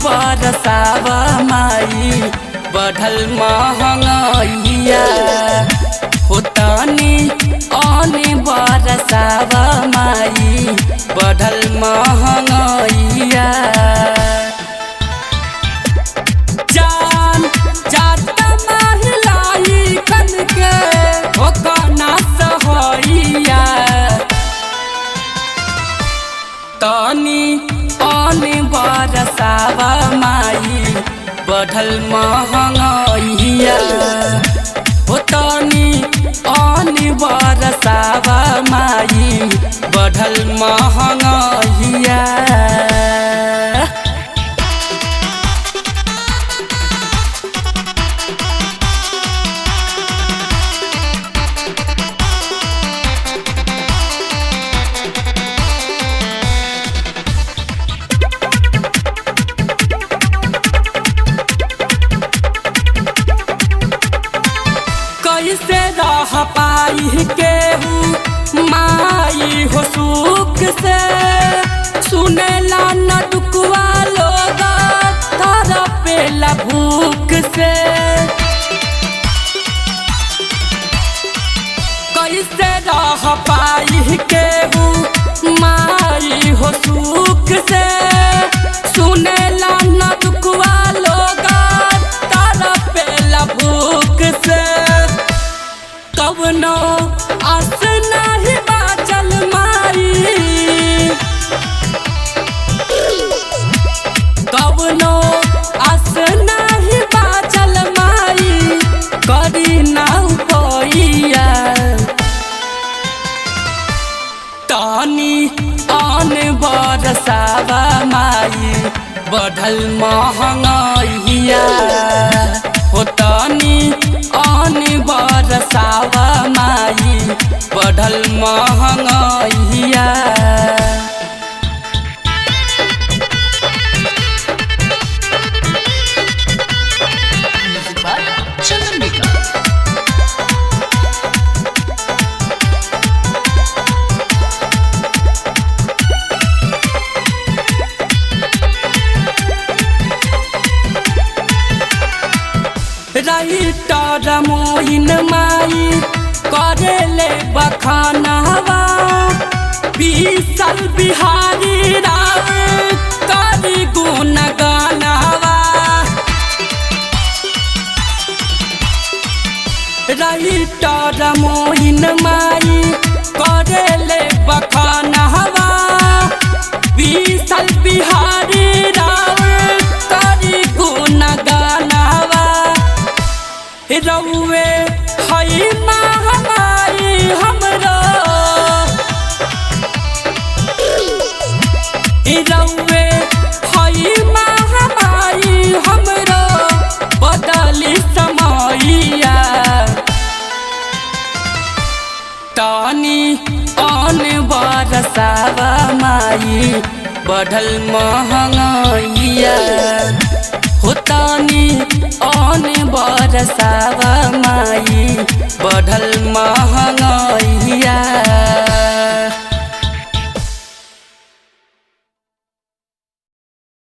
बरसावा माई बढ़ल महंगैया हो तनी अन बरसावा माई बढ़ल महंगैया। जान जाता महिलाई कन के हो कना सहैया तनी अन बरसावा माई बढ़ल महंगैया हो तनी अन बरसावा माई बढ़ल महंगैया। कैसे रह पाई केहू माई हो सुख से सुनेला न दुखवा लोग तारा पेला भूख से। कैसे रह पाई केहू माई हो सुख से सुनेला न दुखवा लोग तारा पेला भूख से। कवनो आस नाही बाचल माई कवनो आस नाही बाचल माई करी ना उपैया तनी अन बरसावा माई बढ़ल महंगैया हो तनी अन बरसावा माई बढ़ल महंगैया। Music by Chandan Mika. Writer Moin माई करेले बखानावा बीसल बिहारी राव करी गुण गानावा। राइटर मोइन माई करेले बखानावा बीसल बिहारी राव करी गुण गानावा। रउए हई महामारी हमरो रउए हई महामारी हमरो बदली समैया तनी अन बरसावा माई बढ़ल महंगैया हो तनी अन बरसावा माई बढ़ल महंगैया।